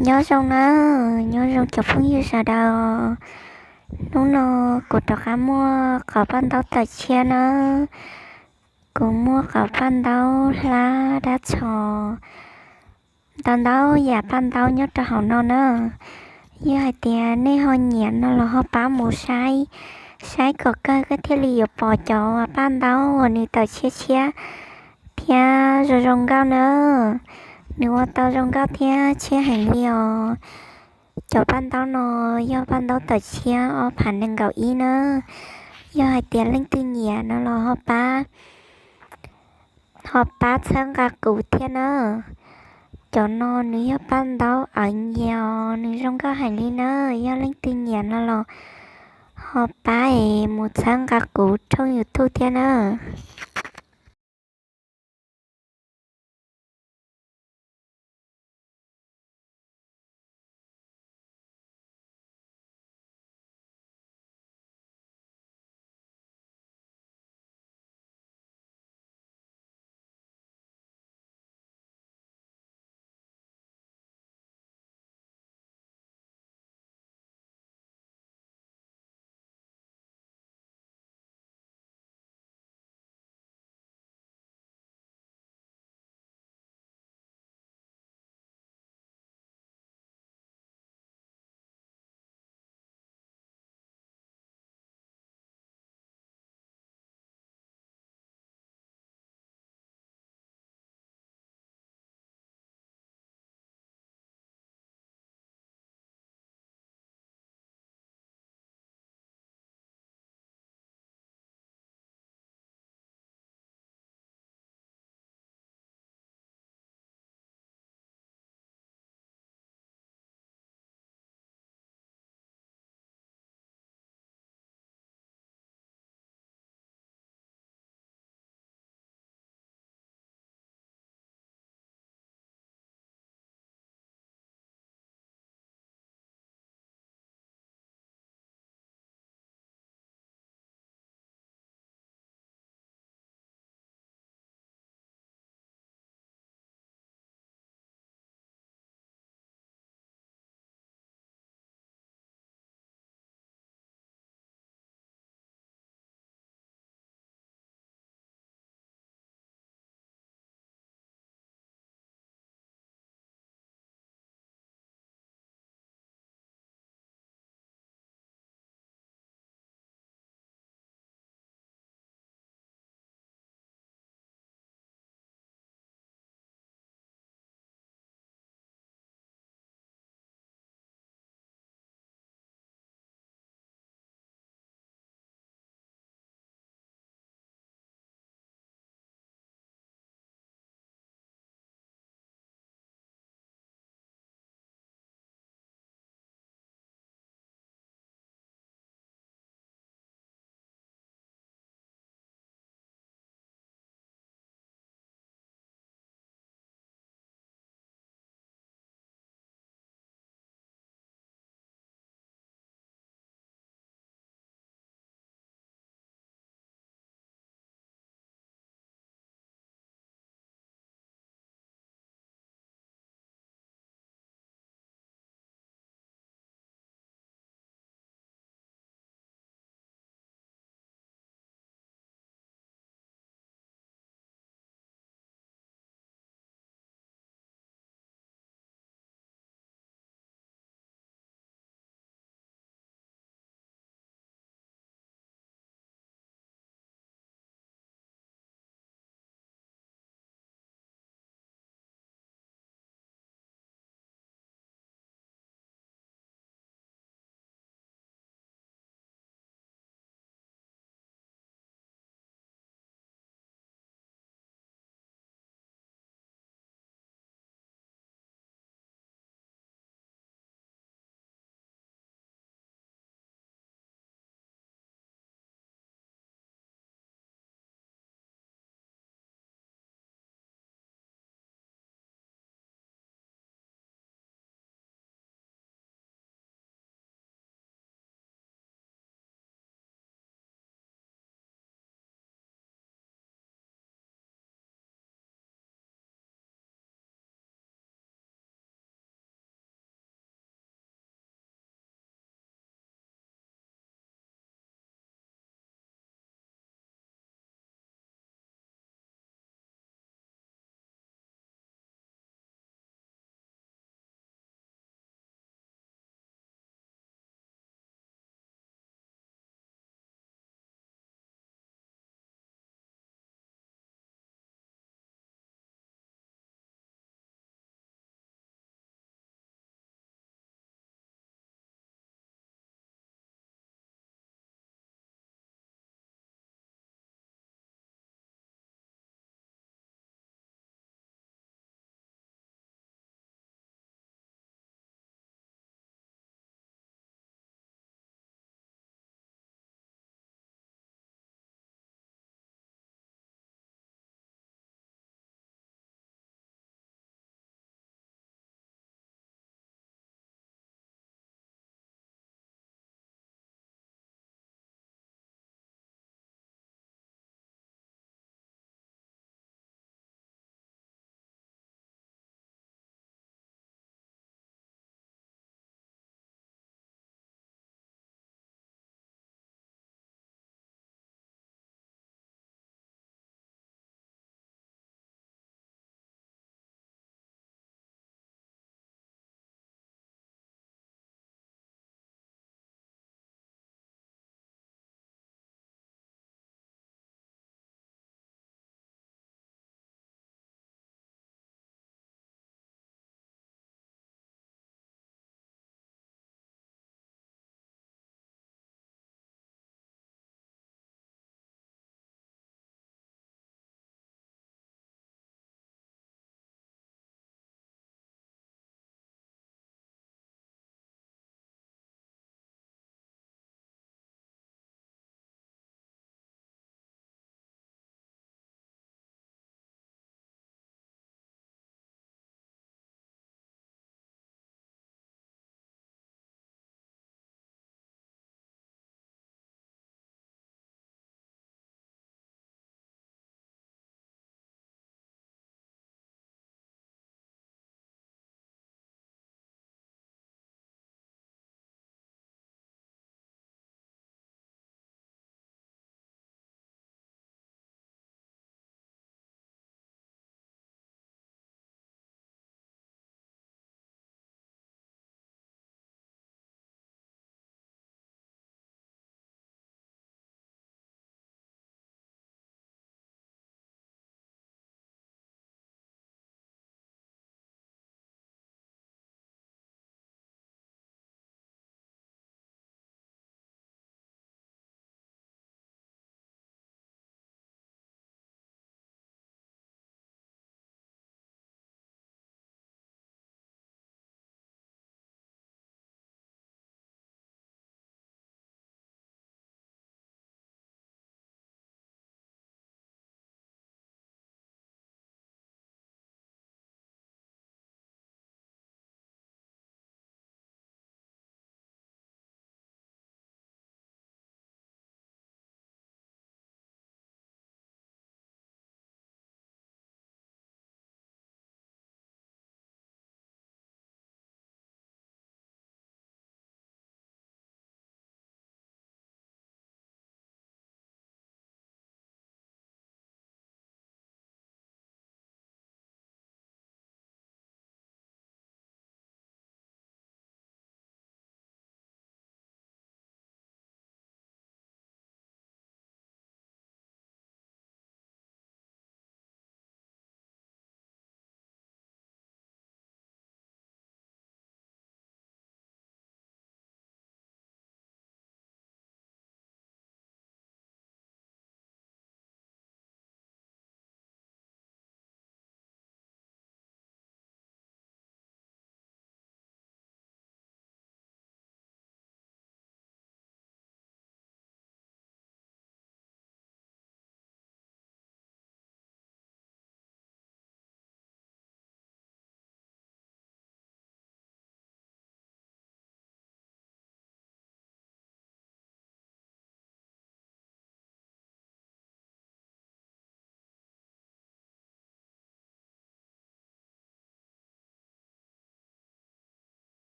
Nyob zoo na, nyob zoo cov phooj ywg sawv daws. Hnub no kuv rov qab muaj qhov paj ntaub tawm tshiab na. Kuv muaj qhov paj ntaub hlab dab txhos, ntau ntau yam paj ntaub nyob rau hauv no na. Yog hais tias nej ho nyiam no los ho pab mus saib, saib kom kawg koj thiaj li yuav pom cov paj ntaub uas nws tawm tshiab tshiab thiab zoo zoo nkauj na. Nws ua tau zoo nkauj thiab tshiab heev li os. Cov paj ntaub no yog paj ntaub tawm tshiab ob phav nees nkaum ib na. Yog hais tias leej twg nyiam no los ho pab, ho pab txhawb nqa kuv thiab na. Cov no nws yog paj ntaub awv nyias os, nws zoo nkauj heev li na. Yog leej twg nyiam no los ho pab es mus txhawb nqa kuv thooj YouTube thiab na.